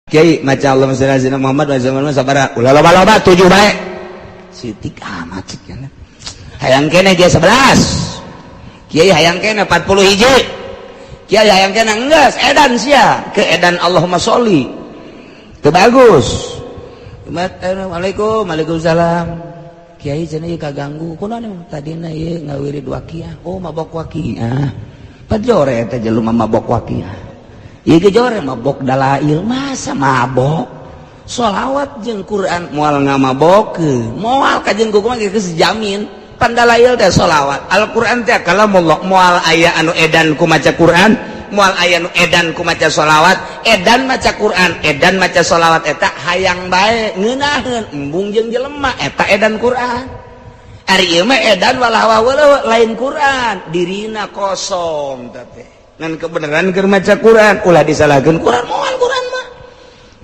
Kiai maca Allahumma sholli ala sayyidina Muhammad wa ala sabaraha ulah loba-loba 7 bae. Sitik amat cik nya. Hayang keneh ge 11. Kiai hayang keneh 40 hiji. Kiai hayang keneh enggeus edan sia ke edan Allahumma sholli. Teu bagus. Assalamualaikum, waalaikumsalam. Kiai cenah ieu kaganggu. Kunaon tadina ieu ngawirid waqiah. Oh mabok waqiah. Pajore eta jelema mabok waqiah. Ieu ge jore mabok dalail, masa mabok? Sholawat jeung Quran moal ngamabokeun, moal kajeun kumaha geus jamin. Pan dalail teh sholawat, Al-Qur'an teh kalamullah, moal aya anu edan ku maca Quran, moal aya nu edan ku maca sholawat, edan maca Quran, edan maca sholawat eta hayang bae ngeunaheun embung jeung jelema eta edan Quran. Ari ieu mah edan walah walah lain Quran, dirina kosong teh. Ngan kebenaran keur maca Quran ulah disalahkeun Quran, moal Quran mah.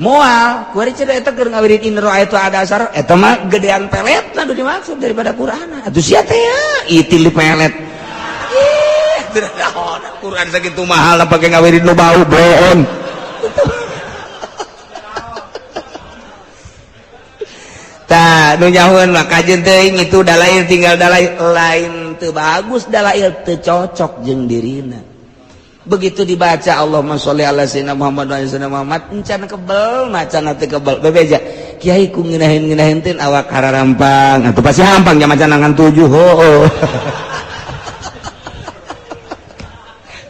Moal, kuari cenah eta keur ngawirid in ra'aitu ada asar eta mah gedean peletna nu dimaksud daripada Quran. Atuh sia teh ya, itil di pelet. Ih, Quran sakitu mahal pake ngawirid nu bau bohong. Tah nu nyahueun mah kajeun teuing itu dalail tinggal dalail lain teu bagus dalail teu cocok jeung dirina. Begitu dibaca Allahumma sholli ala sayyidina Muhammad wa ala sayyidina Muhammad encan kebel macana teu kebel bebeja kiai ku ngeunaheun-ngeunaheun teh awak hararampang atuh pasti hampang nya maca ngan 7 hooh.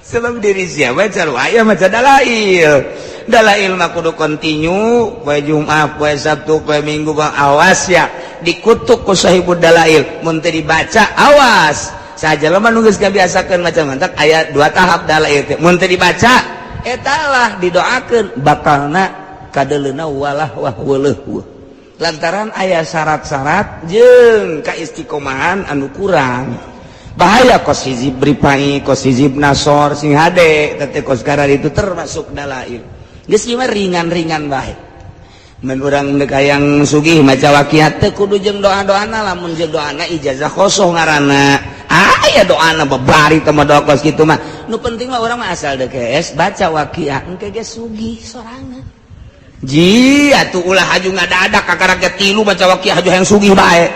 Sebab diri siapa aya maca dalail. Dalail mah kudu kontinu poe Jumat, poe Sabtu, poe Minggu, bang awas ya dikutuk ku sahibud dalail mun teu dibaca awas. Sajelema nu geus kabiasakeun maca mantak aya dua tahap dalail teh mun teu dibaca eta lah didoakeun bakalna kadeleuna walah wah weuleuh lantaran aya syarat-syarat jeung kaistiqomahan anu kurang. Bahaya kos hizib ripai, kos hizib nasor sing hade teh kos karar itu termasuk dalail. Geus ieu mah ringan-ringan bae. Mun urang deuk hayang sugih maca waqiah teh kudu jeung doa-doana, lamun jeung doana ijazah khosoh ngaranna. Aya doana babari teh mah doa kos kitu mah. Nu penting mah urang mah asal deuk geus baca waqiah engke ge sugih sorangan. Ji atuh ulah haju ngadadak kakara ge tilu maca waqiah haju hayang sugih bae.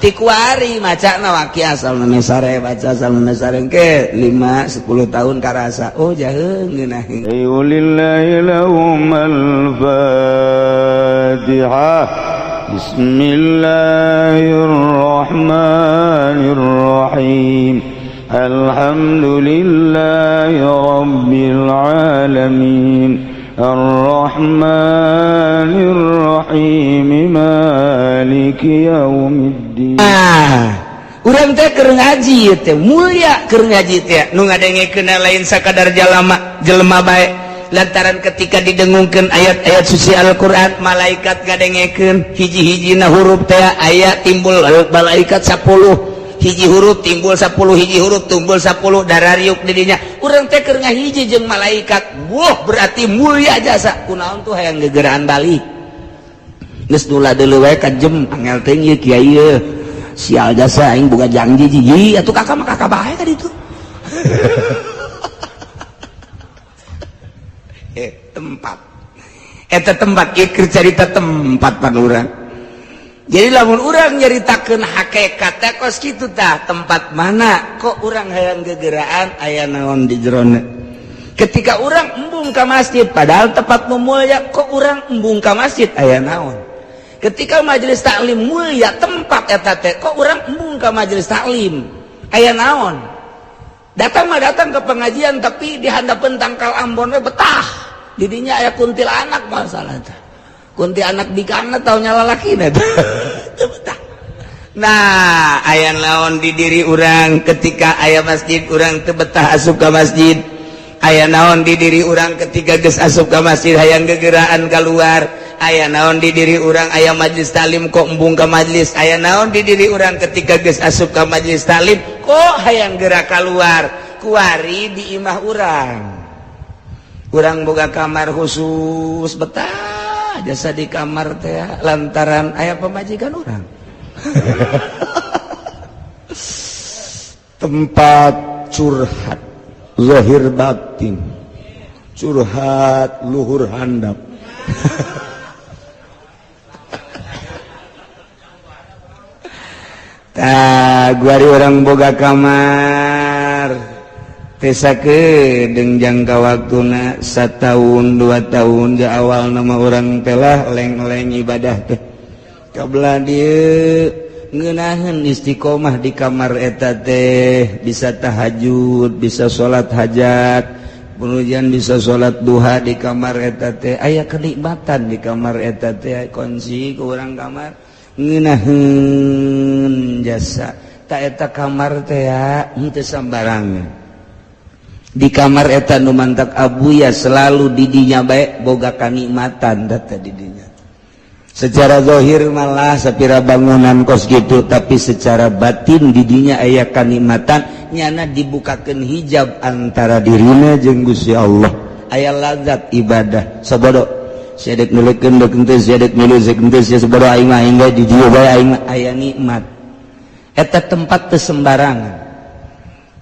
Tikuari macana waqiah asal sare baca asal sare ke 5 10 tahun karasa oh jaheung ngeunaheun. Lillahi lahumul Fatihah. Bismillahirrahmanirrahim. Alhamdulillahi rabbil alamin. Ar-Rahmanir-Rahim Maliki Yaumiddin. Ah, urang teh keur ngaji teh mulia keur ngaji teh nu ngadengekeun lain sakadar jalama jelema bae lantaran ketika didengungkeun ayat-ayat suci Al-Qur'an malaikat ngadengekeun hiji-hijina huruf teh aya timbul malaikat 10 hiji huruf timbul 10 hiji huruf timbul 10 darariuk di dinya urang teh keur ngahiji jeung malaikat wah berarti mulia jasa kunaon tuh hayang gegeraan balik geus nula deuleu wae ka jem angel teh ieu kiai ieu sial jasa aing boga janji jiji atuh kakak mah kakak bae ka ditu. Tempat eta tempat ieu keur carita tempat pan urang. Jadi lamun urang nyaritakeun hakikat teh kos kitu tah tempat mana kok urang hayang gegeraan aya naon di jerona. Ketika urang embung ka masjid padahal tempat nu mulia kok urang embung ka masjid aya naon. Ketika majelis taklim mulia tempat eta teh kok urang embung ka majelis taklim aya naon. Datang mah datang ke pengajian tapi di handapeun tangkal ambon we betah. Didinya aya kuntilanak masalah teh. Kunti anak bikana taunya lalaki betah. Nah aya naon di diri urang ketika aya masjid urang teu betah asup ka masjid. Aya naon di diri urang ketika geus asup ka masjid hayang gegeraan keluar. Aya naon di diri urang aya majelis taklim kok embung ka majelis. Aya naon di diri urang ketika geus asup ka majelis taklim kok hayang gerak keluar. Kuari di imah urang. Urang boga kamar khusus betah jasa di kamar teh lantaran aya pemajikan urang. Tempat curhat zahir batin, curhat luhur handap. Tah guari orang boga kamar tesa kedeng jangka waktuna 1 tahun 2 tahun di awal nama orang telah leng-leng ibadah teh kabelah dieu ngeunaheun istiqomah di kamar eta teh, bisa tahajud, bisa salat hajat, kemudian bisa salat duha di kamar eta teh. Aya kenikmatan di kamar eta teh, kunci ke urang kamar ngeunaheun jasa tak eta kamar teh ya henteu sambarangan. Di kamar eta nu mantak abuya selalu didinya bae boga kanikmatan data didinya. Secara zahir malah sapira bangunan kos gitu, tapi secara batin didinya aya kanikmatan, nyana dibukakeun hijab antara dirina jeung Gusti Allah, aya lazat ibadah. Sabodo sia dek nulekeun dek henteu, sia dek nulis dek henteu, sia sabodo aing mah, aing bae di dieu bae, aing mah aya nikmat eta tempat teu sembarangan.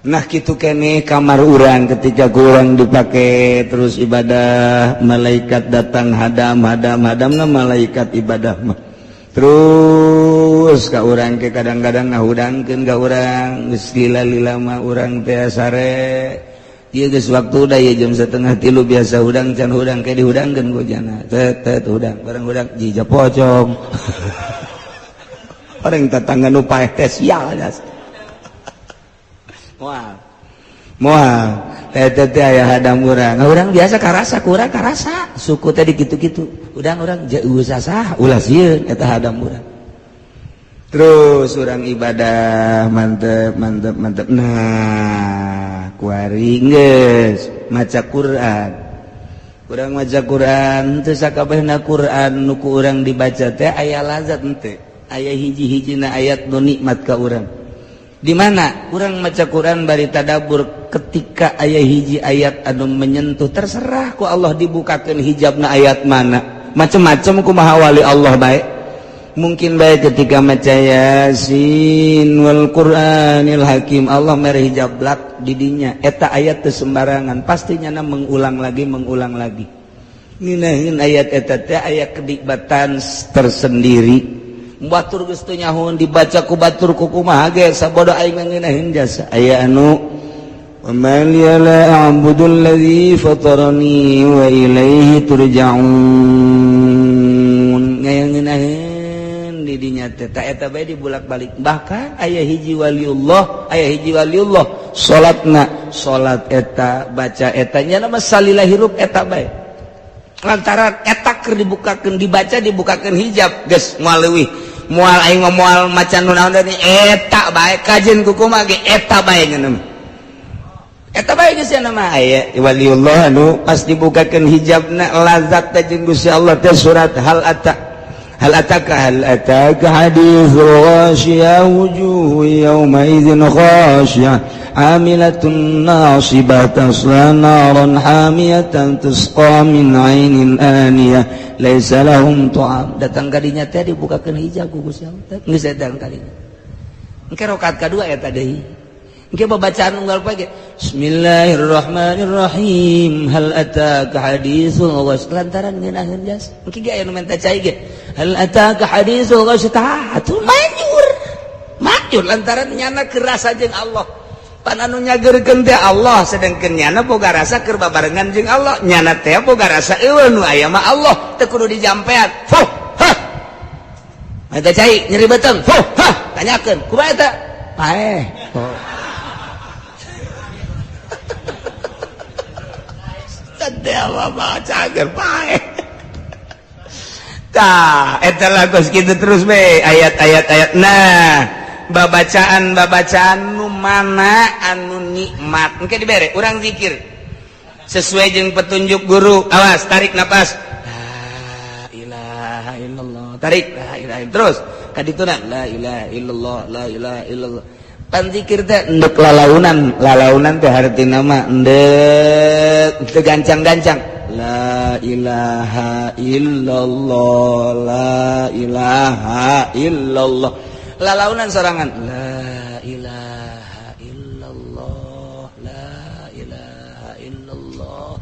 Nah, gitu kene kamar urang ketika kurang dipakai terus ibadah, malaikat datang hadam hadam hadam. Nah, malaikat ibadah mah terus ka urang ke kadang-kadang ngahudangkeun ka urang geus lila-lila mah urang teh sare. Ieu geus waktu da ieu jam 2.30 biasa hudang, can hudang, ke dihudangkeun ku jana tet tet hudang bareng hudang jija pocong. Orang tetangga nu paeh teh sial jas. Moal moal teh teh aya hadam urang, urang biasa karasa, kurang karasa suku teh dikitu-kitu udang urang jauh sasah ulah sieun eta hadam urang. Terus urang ibadah mantep mantep mantep. Nah, kuari geus maca Quran, urang maca Quran teu sakabehna Quran nu ku urang dibaca teh aya lazat henteu, aya hiji-hijina ayat nu nikmat ka urang. Di mana urang maca Quran bari tadabur, ketika aya hiji ayat anu menyentuh, terserah ku Allah dibukakeun hijabna ayat mana, macem-macem kumaha wali Allah baik. Mungkin baik ketika maca Yasin wal Qur'anil Hakim, Allah mere hijab blak didinya. Eta ayat teu sembarangan, pastinya na mengulang lagi, mengulang lagi ngeunaheun ayat eta teh aya kenikmatan tersendiri. Batur geus teu nyahoeun dibaca ku batur ku kumaha ge sabodo aing ngeunaheun jasa. Aya anu wa ma liya la a'budu alladzi fatarani wa ilaihi turja'un, ngeunaheun di dinya teh ta eta bae dibulak-balik. Bahkan aya hiji waliullah, aya hiji waliullah salatna salat eta baca eta nya nama salila hirup eta bae, lantaran eta keur dibukakeun, dibaca, dibukakeun hijab geus moal leuwih, moal aing mah moal maca nu naon deui, eta bae kajeun ku kumaha ge eta bae ngeuneuh eta bae geus nama. Aya waliullah anu pas dibukakeun hijabna lazat teh jeung Gusti Allah teh surat hal ata, hal ataka, hal ataka haditsul ghasyiyah, wujuhu yawma idzin khasyiyah amilatun nasibah tasla naran hamiyatan tusqa min ainin aniyah laisa lahum ta'am. Datang kadinya teh dibukakeun hijab ku Gusti Allah teh geus datang kadinya. Engke rakaat kadua eta deui, engke babacaan unggal poe ge Bismillahirrahmanirrahim hal ataka haditsul ghasy, lantaran ngeunaheun jas. Engke ge aya nu menta cai ge hal ataka haditsul ghasy, tah atuh manjur manjur lantaran nyana kerasa jeung Allah. Pan anu nyageurkeun teh Allah, sedangkeun nyana boga rasa keur babarengan jeung Allah, nyana teh boga rasa eueuh nu aya mah Allah, teu kudu dijampean. Fuh hah eta cai nyeri beuteung, fuh hah tanyakeun kumaha eta paeh. Oh. Teh cager paeh. Tah eta lagu kitu terus be ayat-ayat ayat. Nah, babacaan babacaan nu mana anu nikmat engke dibere urang zikir sesuai jeung petunjuk guru. Awas, tarik napas la ilaha illallah, tarik la ilaha, terus kadituna la ilaha illallah, la ilaha illallah. Pan zikir teh endek lalaunan, lalaunan teh hartina mah endek teu gancang-gancang, la ilaha illallah, la ilaha illallah, lalaunan sorangan la ilaha illallah, la ilaha illallah.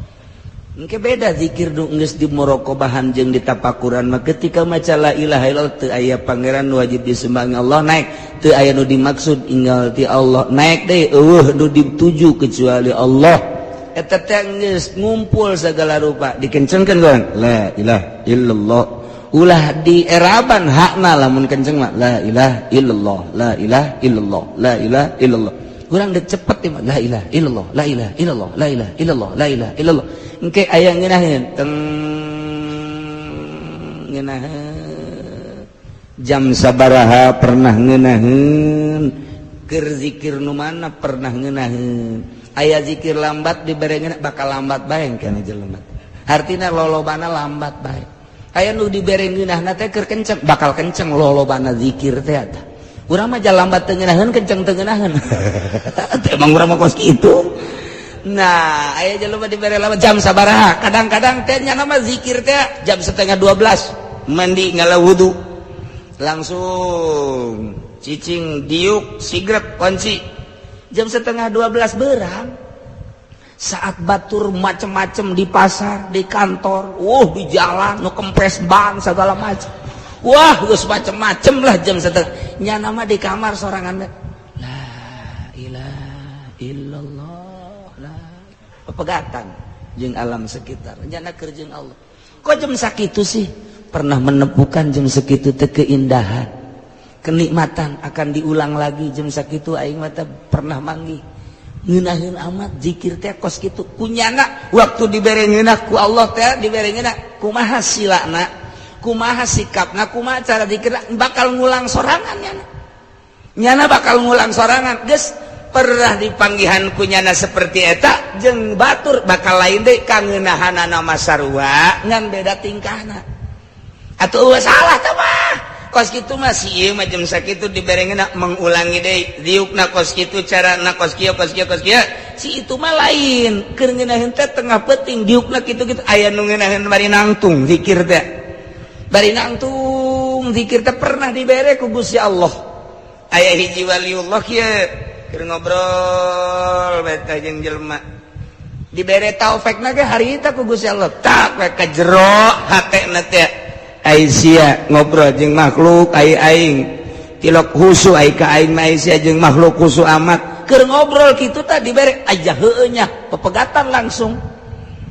Engke beda zikir nu geus di muraqabahan jeung di tapakuran mah. Ketika maca la ilaha illallah, teu aya pangeran wajib disembah Allah, naik. Teu aya nu dimaksud inggal ti Allah, naik deui. Euweuh nu dituju kecuali Allah. Eta teh geus ngumpul segala rupa, dikencengkeun kan la ilaha illallah, ulah dieraban hakna. Lamun kenceng mah la ilaha illallah, la ilaha illallah, la ilaha illallah. Kurang dek cepet ya, la ilaha illallah, la ilaha illallah, la ilaha illallah, la ilaha illallah. Engke aya ngeunaheun teng ngeunaheun jam sabaraha, pernah ngeunaheun keur zikir nu mana, pernah ngeunaheun aya zikir lambat dibere bakal lambat bae kana jelema, artina lolobana lambat bae. Aya nu dibere ngeunahna teh keur kenceng, bakal kenceng lolobana zikir teh. Eta urang mah lambat teu ngeunaheun, kenceng teu ngeunaheun. Emang urang mah kos kitu. Nah, aya jelema dibere lambat jam sabaraha, kadang-kadang teh nya nama zikir teh jam 11.30, mandi, ngala wudu, langsung cicing, diuk sigrek kunci, jam 11.30 berang, saat batur macem-macem di pasar, di kantor, di jalan, nu kempes ban segala macem. Wah, geus macem-macem lah. Jam setengah nya nama di kamar sorangan, la ilaha illallah, la pepegatan jeung alam sekitar, nyana keur jeung Allah. Kok jam sakitu sih pernah menemukan jam segitu teh keindahan, kenikmatan akan diulang lagi jam sakitu? Aing mah pernah manggih ngeunaheun amat zikir teh kos kitu kunyana. Waktu dibere ngeunah ku Allah teh, dibere ngeunah, kumaha silana, kumaha sikapna, kumaha cara zikir, bakal ngulang sorangan nyana. Nyana bakal ngulang sorangan. Geus pernah dipanggihan ku nyana seperti eta jeung batur bakal lain deui kangeunahanana mah, sarua ngan beda tingkahna. Atuh salah teh mah kos kitu mah. Si ieu mah jam sakitu dibere ngeunah, mengulangi deui diukna kos kitu, carana kos kieu, kos kieu, kos kieu. Si itu mah lain, keur ngeunaheun teh tengah peuting diukna kitu-kitu. Aya nu ngeunaheun bari nangtung zikir teh, bari nangtung zikir teh. Pernah dibere ku Gusti Allah, aya hiji waliullah kieu keur ngobrol bae jeung jelema, dibere taufik ge harita ku Gusti Allah, tak we ka jero hatena teh, ai sia ngobrol jeung makhluk, ai aing tilok husu, ai ka aing mah sia jeung makhluk husu amat. Keur ngobrol kitu tah dibere aja heueuh nya, pepegatan langsung,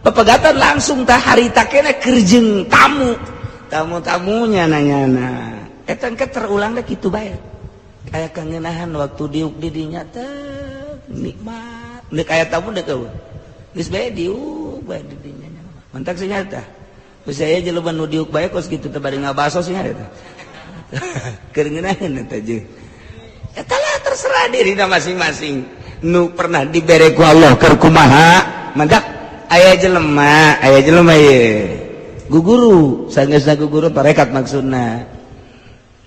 pepegatan langsung tah. Harita keneh keur jeung tamu, tamu-tamunya nanya. Nah, eta engke terulang deh kitu bae, aya kangenahan waktu diuk di dinya teh nikmat. Deuk aya tamu, deuk eueuh, geus bae diuk bae di dinya. Mantak sih nyata. Saya jelema nu diuk bae kos kitu teh bari ngabaso sih eta. Keur ngeunaheun eta jeung. Eta lah, terserah dirina masing-masing. Nu pernah dibere ku Allah keur kumaha, mantak aya jelema, aya jelema ye. Guguru, sanggeusna guguru tarekat maksudna.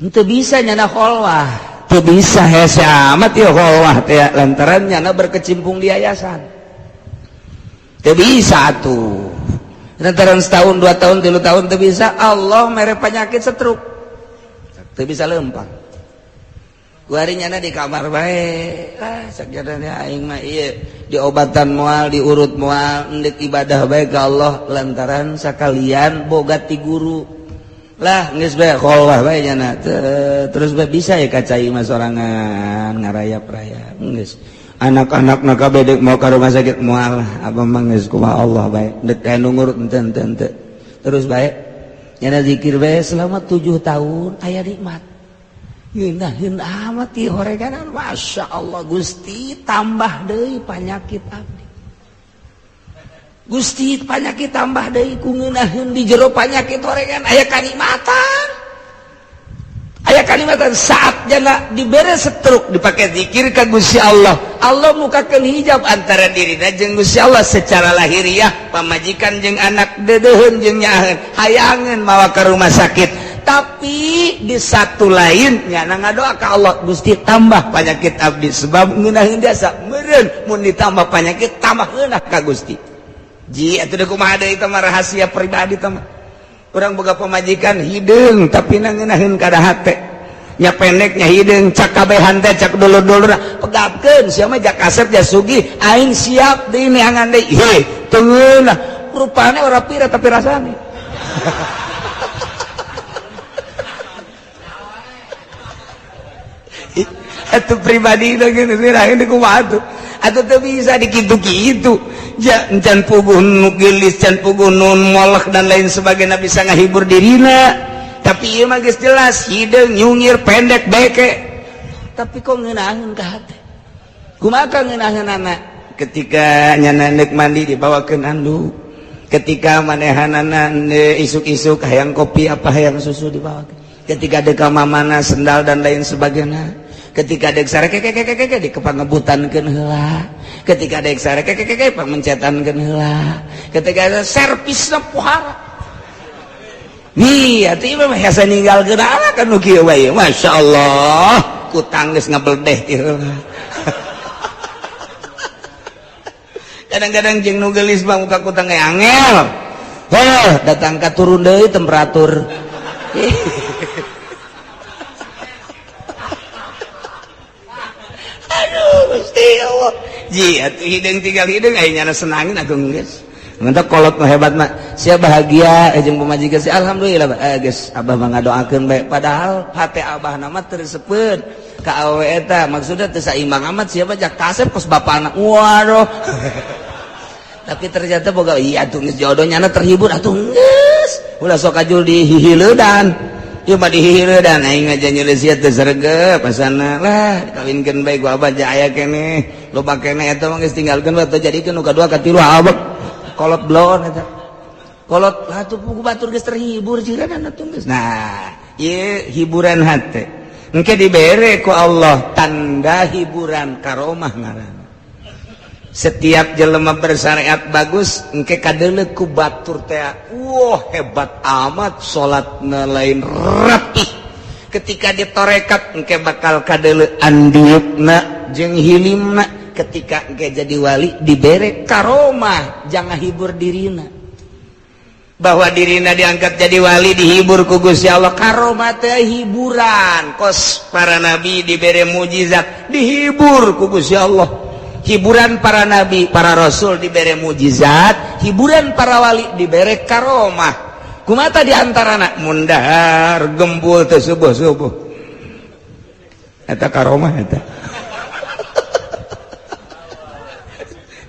Henteu bisa nyana kholwah, teu bisa, hese amat ieu kholwah teh lantaran nyana berkecimpung di yayasan. Teu bisa atuh. Lantaran setahun, 2 tahun, 3 tahun teu bisa, Allah mere penyakit stroke, teu bisa lempang. Kuari nyana di kamar bae lah. Sakjadana aing mah ieu diobatan moal, diurut moal, endek ibadah bae ka Allah lantaran sakalian boga ti guru lah. Geus bae kholwah bae nyana, terus bae bisa ya ka cai mah sorangan ngarayap-rayap. Geus anak-anak na kabeh dek mau ka rumah sakit, moal, apa mah geus kumaha Allah bae, dek aya nu ngurut henteu henteu henteu. Terus bae nyana zikir bae selama 7 tahun, aya nikmat, ngeunaheun amat ieu horeganan. Masya Allah, Gusti, tambah deui panyakit abdi. Gusti, panyakit tambah deui. Ku ngeunaheun di jero panyakit horegan aya kanikmatan, aya kanikmatan. Saat jana dibere stroke, dipakai zikir ka Gusti Allah, Allah mukakeun hijab antara dirina jeung Gusti Allah. Secara lahiriah pamajikan jeung anak deudeuheun jeung nyaaheun, hayangeun mawa ke rumah sakit, tapi di satu lain nyana ngadoa ka Allah, Gusti, tambah penyakit abdi, sebab ngeunaheun jasa meureun mun ditambah penyakit tambah ngeunah ka Gusti. Ji atuh kumaha deui, itu mah rahasia pribadi. Teh mah urang boga pamajikan hideung, tapi na ngeunaheun kada hate nya, pendeknya hideung, cak kabehan teh, cak dulur-dulur, pegapkeun sia mah, jak kasep, jak sugih, aing siap deui neangan deui. He teu ngeunah. Rupane ora pira tapi rasane. Atuh pribadi geus ini kumaha tuh? Atuh teu bisa dikitu-kitu. Can puguh nu geulis, can puguh nu molek dan lain sebagainya bisa ngahibur dirina. Tapi ieu mah geus jelas hideung nyungir pendek beke. Tapi kok ngeunaheun ka hate? Kumaha ngeunaheunana? Ketika nyana neuk mandi dibawakeun anduk. Ketika manehanana isuk-isuk hayang kopi apa hayang susu dibawakeun. Ketika deka mamana sendal dan lain sebagainya. Ketika dek sare keke di kepangebutankeun heula. Ketika dek sare keke pamencetankeun heula. Ketika servisna pohara. Nih, atuh ieu mah hese ninggalkeun anak kan nu kieu bae. Masyaallah, kutang geus ngabeldeh ti heula. Kadang-kadang jeung nu geulis mah muka kutang ge angel. Heuh, datang ka turun deui temperatur. Aduh, Gusti Allah. Ji, atuh hideung tinggal hideung aya nyana senangin atuh geus. Mantap kolot mah hebat mah. Sia bahagia jeung pamajikan sia alhamdulillah geus abah mah ngadoakeun bae padahal hate abah na mah teu resepeun ka awewe eta maksudna teu saimbang amat sia mah jak kasep kos bapana. Waduh. Tapi ternyata boga iya atuh geus jodoh nyana terhibur atuh geus. Ulah sok kajul dihihileudan. Ieu mah dihihileudan aing aja nyeuleus sia teu sregep pasana lah dikawinkeun bae ku abah ja aya keneh. Loba keneh eta mah geus tinggalkeun bae teu jadikeun nu kadua katilu abek. Kolot blon eta. Kolot lah tuh pugu batur geus terhibur jiran atuh geus. Nah, ieu hiburan hate. Engke dibere ku Allah tanda hiburan karomah ngaranna. Setiap jelema bersyariat bagus engke kadeuleu ku batur teh. Wah, hebat amat salatna lain rapih. Ketika ditorekat engke bakal kadeuleu andiukna jeung hilimna. Ketika engke jadi wali dibere karomah jangan hibur dirina. Bahwa dirina diangkat jadi wali dihibur ku Gusti Allah. Karomah teh hiburan. Kos para nabi dibere mujizat dihibur ku Gusti Allah. Hiburan para nabi, para rasul dibere mujizat, hiburan para wali dibere karomah. Kumata di antarana mundahar gembul teh subuh-subuh. Eta karomah eta.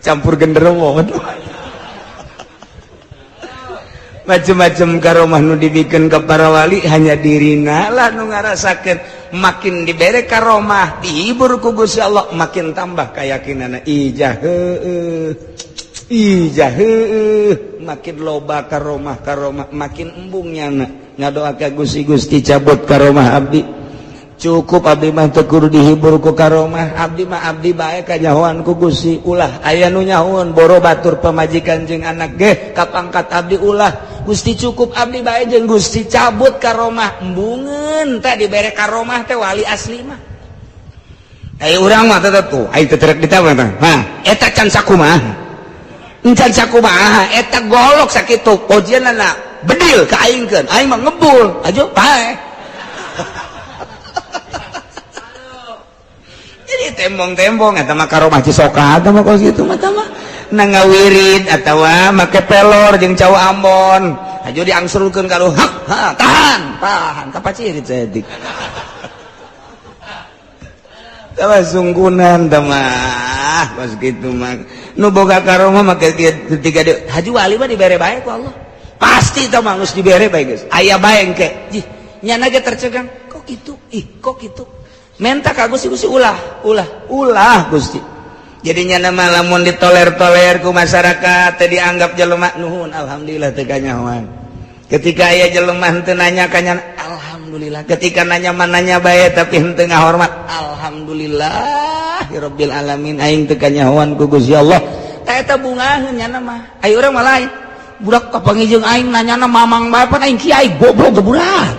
Campur genderuwo. Macem-macem karomah nu dibikin ke para wali hanya dirina lah nu ngarasakeun. Makin dibere karomah dihibur ku Gusti Allah makin tambah keyakinanna. Ijah heueuh, ijah heueuh, makin loba karomah karomah makin embung nyana ngadoa ka Gusti, Gusti cabut karomah abdi. Cukup abdi mah teu kudu dihibur ku karomah, abdi mah abdi bae kanyahoan ku Gusti. Ulah aya nu nyahoan boro batur pamajikan jeung anak ge kapangkat abdi ulah. Gusti cukup abdi bae jeung Gusti cabut karomah embungeun teh dibere karomah teh wali asli mah. Ai urang mah tetep tuh, ai teu terek ditambah tah. Hah, eta can sakumaha? Encan sakumaha eta golok sakitu ojeunana bedil ka aingkeun, aing mah ngebul, ajo pae. Jadi tembong-tembong eta mah karomah Cisoka eta mah kos kitu mah tah mah. Na ngawirid atawa make pelor jeung cau Ambon. Ajo diangsurkeun ka hak, ha, tahan, tahan kapacirit saeutik. Tah sunggunan tah mah kos kitu mah. Nu boga karomah make tiga deui. Haji wali mah dibere bae ku Allah. Pasti tah mah geus dibere bae geus. Aya bae engke. Jih, nyana ge tercegang. Kok kitu? Ih, kok kitu? Menta ka Gusti, Gusti ulah, ulah, ulah Gusti. Jadinya nama lamun ditoler-toler ku masyarakat teh dianggap jelema nuhun alhamdulillah teu kanyahoan. Ketika aya jelema henteu nanya ka alhamdulillah. Ketika nanya mananya bae tapi henteu ngahormat alhamdulillah rabbil alamin aing teu kanyahoan ku Gusti Allah. Tah eta bungaheun nya mah. Ayo urang mah lain. Budak kapanggih jeung aing nanyana mamang bae pan aing kiai goblok teu budak.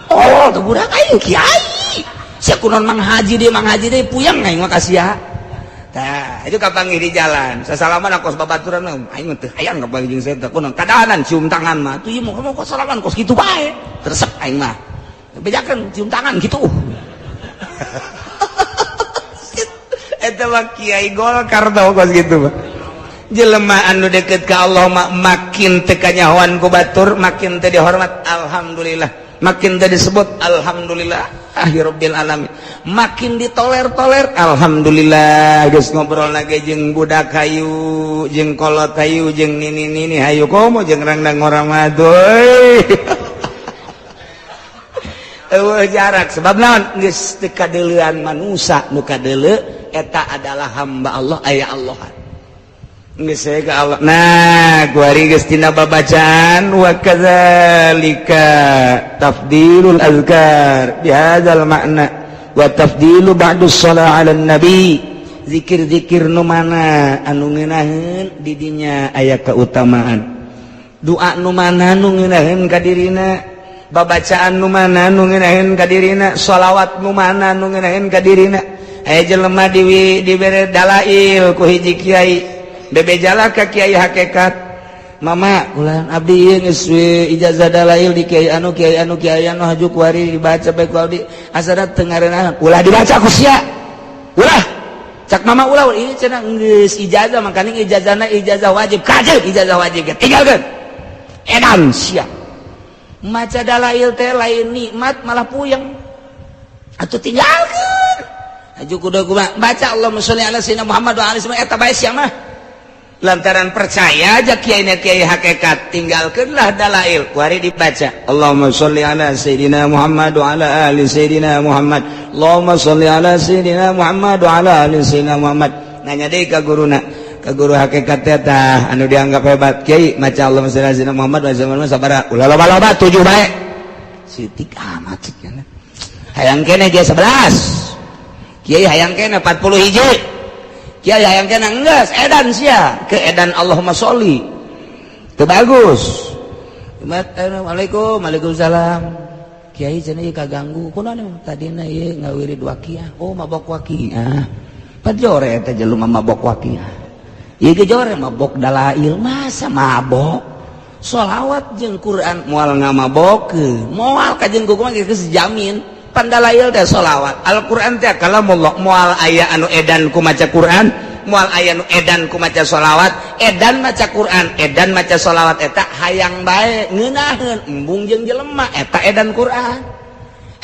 Oh, teu budak aing kiai. Sia kunaon mang haji deui mang haji deui puyeng aing mah ka sia. Tah, itu kapanggih di jalan. Sasalaman kos babaturan aing mah teu hayang kapanggih jeung saya teh kunaon kadahanan cium tangan mah. Tuh ieu mah kos salaman kos kitu bae. Resep aing mah. Bejakeun cium tangan kitu. Eta mah kiai Golkar tau kos kitu mah. Jelema anu deket ka Allah makin teu kanyahoan ku batur, makin teu dihormat, alhamdulillah. Makin teu disebut, alhamdulillah. Rabbil alamin. Makin ditoler-toler, alhamdulillah. Geus ngobrol lagi jeung budak hayu, jeung kolot hayu, jeung nini-nini hayu, komo jeung rangdang orang madoy. Eueuh jarak sebab naon, geus teu kadeuleuan manusa, nu kadeuleu eta adalah hamba Allah, aya Allah. Geus ka Allah. Nah, kuari geus tina babacaan wa kadzalika tafdilul azkar bihadzal makna wa tafdilu ba'du shalah 'ala nabi. Zikir-zikir nu mana anu ngeunaheun di dinya aya keutamaan, doa nu mana nu ngeunaheun ka dirina, babacaan nu mana nu ngeunaheun ka dirina, sholawat nu mana nu ngeunaheun ka dirina. Aya jelema diwi dibere dalail ku hiji kiai, bebejalah ka kiai hakikat, "Mama, ulah abdi ieu geus we ijazah dalail di kiai anu, kiai anu, kiai anu, haju kuari dibaca bae ku abdi." Asana teu ngareunah, "Ulah dibaca ku sia, ulah." Cak mama, "Ulah, ini cenah geus ijazah, makaning ijazahna ijazah wajib." Kajeun ijazah wajib ge tinggalkeun, edan sia. Maca dalail teh lain nikmat, malah puyeng atuh, tinggalkeun. Haju kudu kumaha? Baca Allahumma sholli ala sayyidina Muhammad wa alihi, eta bae sia mah. Lantaran percaya aja kiai, kiai hakikat, tinggalkanlah dalail, kuari dibaca Allahumma sholli ala sayyidina Muhammad wa ala ali sayyidina Muhammad, Allahumma sholli ala sayyidina Muhammad wa ala ali sayyidina Muhammad. Nanya deui ka guruna, ka guru hakikat teh anu dianggap hebat, "Kiai, maca Allahumma sholli ala sayyidina Muhammad wa ala sabaraha?" "Ulah loba-loba, 7 bae." Sitik amat cik, hayang keneh ge 11, kiai hayang keneh 40 hiji, kiai hayang keneh. Enggeus, edan sia ke edan Allahumma sholli teu bagus. "Assalamualaikum." "Waalaikumsalam, kiai." "Cenah ieu kaganggu." "Kunaon?" "Tadina ieu ngawirid waqiah." "Oh, mabok waqiah." Pajore eta jelema mabok waqiah. Ieu ge jore mabok dalail. Masa mabok sholawat jeung Quran? Moal ngamabokeun, moal kajeun kumaha geus jamin. Pandalail teh sholawat, Al-Quran teh kalamullah, moal aya anu edan ku maca Quran, moal aya nu edan ku maca sholawat. Edan maca Quran, edan maca sholawat, eta hayang bae ngeunaheun embung jeung jelema, eta edan Quran.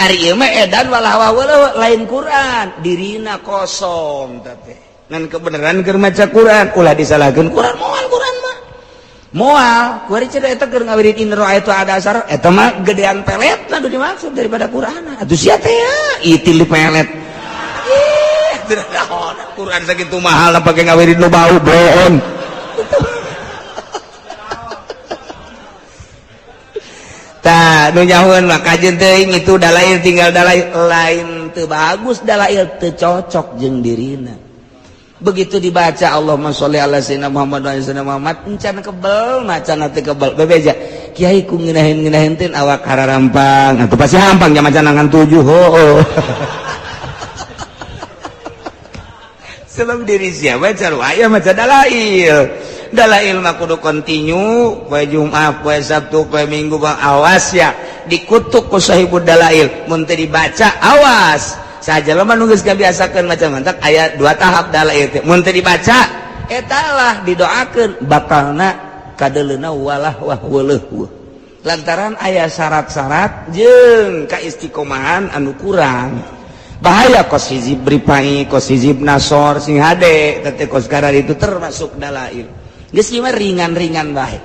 Ari ieu mah edan walah walah, lain Quran, dirina kosong teh. Ngan kebenaran keur maca Quran, ulah disalahkeun Quran, moal Quran mah moal. Kuari cenah eta keur ngawirid in ra'aitu ada asar, eta mah gedean pelet nu dimaksud daripada Quran. Atuh sia teh ya itil di pelet. Ih, Quran sakitu mahal pake ngawirid nu bau bohong. Tah nu nyahueun mah kajeun teuing itu dalail, tinggal dalail, lain teu bagus dalail, teu cocok jeung dirina. Begitu dibaca Allahumma sholli ala sayyidina Muhammad wa ala sayyidina Muhammad, encan kebel macana teu kebel. Bebeja, "Kiai, ku ngeunaheun-ngeunaheun teh awak hararampang." Atuh pasti hampang nya maca ngan 7 hoo. Sebab diri siapa aya maca dalail. Dalail mah kudu kontinu poe Jumat, poe Sabtu, poe Minggu. Bang, awas ya, dikutuk ku sahibud dalail mun teu dibaca, awas. Saja jelema nu geus kabiasakeun maca, mantak aya dua tahap dalail teh. Mun teu dibaca eta lah didoakeun bakalna kadeuleuna walah wah weuleuh, lantaran aya syarat-syarat jeung kaistiqomahan anu kurang. Bahaya kos hizib Rifai, kos hizib Nasor, sing hade tete kos karar itu termasuk dalail. Geus mah ringan-ringan bae.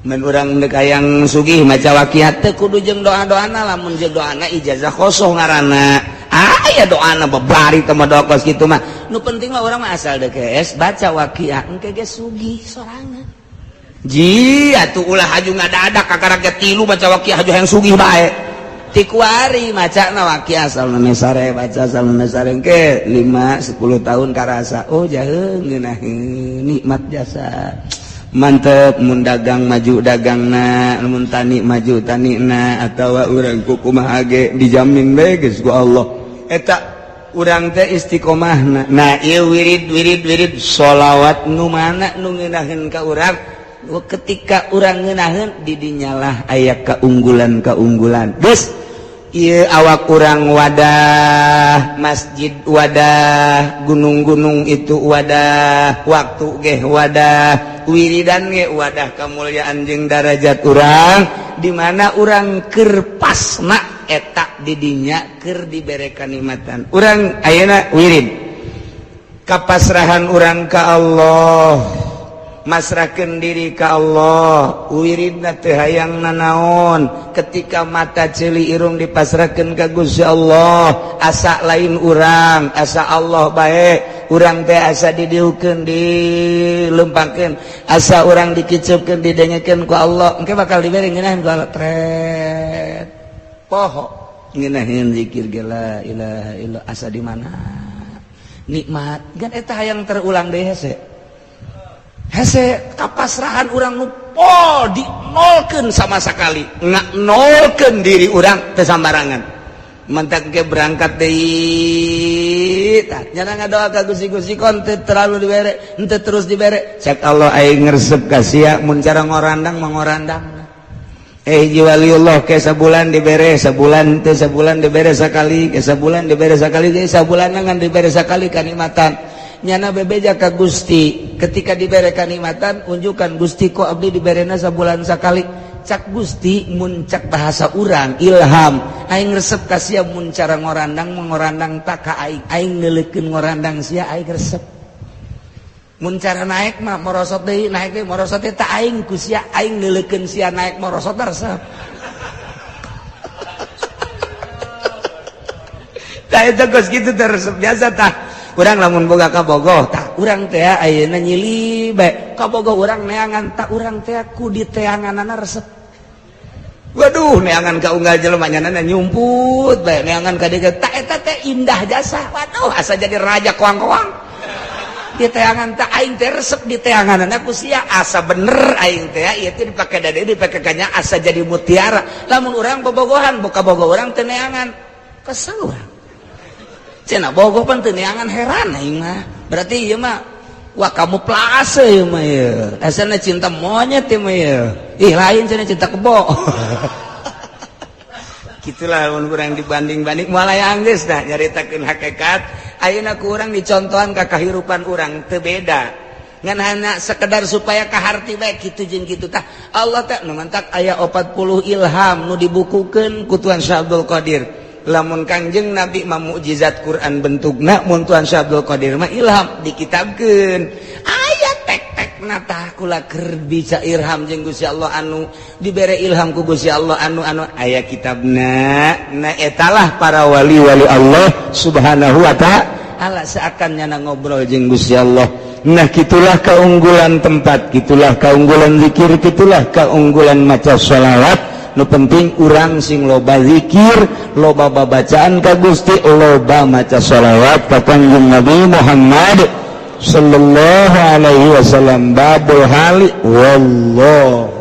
Mun urang deuk hayang sugih maca waqiat teh kudu jeung doa-doana, lamun jeung doana ijazah khosoh ngaranna. Aya doana babari teh mah doa kos kitu mah. Nu penting mah urang mah asal deuk geus baca waqiat engke ge sugih sorangan. Ji atuh ulah haju ngadadak kakara ge tilu maca waqiat haju hayang sugih bae. Tikuari maca na waqiah asal sare baca asal sare ke 5 10 tahun karasa, oh jaheung ngeunaheun nikmat jasa mantep. Mun dagang maju dagangna, mun tani maju tanina, atawa urang kukumaha ge dijamin bae geus ku Allah eta urang teh istiqomahna. Nah, ieu wirid wirid wirid sholawat nu mana nu ngeunaheun ka urang, ketika urang ngeunaheun di dinyalah aya keunggulan-keunggulan. Geus Ieu awak urang wadah, masjid wadah, gunung-gunung itu wadah, waktu ge wadah, wiridan ge wadah kemuliaan jeung darajat urang, di mana urang keur pasna eta didinya keur dibere kanikmatan. Urang ayeuna wirid kapasrahan urang ka Allah, masrahkeun diri ka Allah, wiridna teu hayang nanaon. Ketika mata, ceuli, irung dipasrahkeun ka Gusti Allah, asa lain urang, asa Allah bae. Urang teh asa didiukeun, dilempangkeun, asa urang dikiceupkeun, didengekeun ku Allah. Engke bakal dibere ngeunaheun ku Allah, tret poho ngeunaheun zikir ge, la ilaha illa, asa di mana nikmat gan eta hayang terulang deui. Hese hese kapasrahan urang nu pol, dinolkeun sama sekali, nolkeun diri urang teu sambarangan. Mentak ge berangkat deui, tah nyana ngadoa ka Gusti, Gusti, kon teu terlalu dibere, henteu terus dibere. Cek Allah, aing ngresep ka sia mun cara ngorandang mangorandang. Hiji waliullah ke sabulan dibere, sabulan teu, sabulan dibere sakali, ke sabulan dibere sakali, ke sabulan ngan dibere sakali kanikmatan. Nyana bebeja ka Gusti ketika dibere kanikmatan, unjukan, "Gusti, kok abdi diberena sabulan sakali?" Cak Gusti, mun cak bahasa urang ilham, "Aing resep ka sia mun cara ngorandang mengorandang tak ka aing. Aing neuleukeun ngorandang sia, aing resep. Mun cara naik mah merosot deui, naik deui, merosot deui, tak aing ku sia, aing neuleukeun sia naik merosot resep." Tah, itu geus kitu teh resep biasa. Tah, urang lamun boga kabogoh, tah urang teh ayeuna nyili bae kabogoh urang neangan, tak urang teh ku diteanganana resep. Waduh, neangan ka unggal jelema nyana nyumput bae, neangan ka dieu, tak eta teh indah jasa. Waduh, asa jadi raja koang-koang di teangan. Tak aing teh resep di teangan ku sia, asa bener aing teh ieu teh dipake dade, dipake kanya, asa jadi mutiara. Lamun urang bobogohan boga bogo urang teu neangan, kesel urang. Cenah bogoh pan teu neangan, heran aing mah. Berarti ieu mah, wah, kamu plase ieu mah, ieu asana cinta monyet ieu mah ieu. Ih, lain cenah, cinta kebo. Gitulah mun urang dibanding-banding moal aya. Geus dah, nyaritakeun hakikat. Ayeuna ku urang dicontohan ka kahirupan urang teu beda, ngan hanya sekedar supaya kaharti bae kitu jeung kitu. Tah, Allah teh nu mantak aya 40 ilham nu dibukukeun ku Tuan Syekh Abdul Qadir. Lamun Kangjeng Nabi mah mukjizat Quran bentukna, mun Tuan Syekh Abdul Qadir mah ilham dikitabkeun, aya tek-tekna. Tah, kula keur bisa ilham jeung Gusti Allah, anu dibere ilham ku Gusti Allah, anu anu aya kitabna. Nah, etalah para wali-wali Allah Subhanahu wa Ta'ala, seakan nyana ngobrol jeung Gusti Allah. Nah, gitulah keunggulan tempat, gitulah keunggulan zikir, gitulah keunggulan maca sholawat. Nu penting urang sing loba zikir, loba babacaan ka Gusti, loba maca sholawat ka Kangjeng Nabi Muhammad sallallahu alaihi wasallam. Babul hali, wallahu.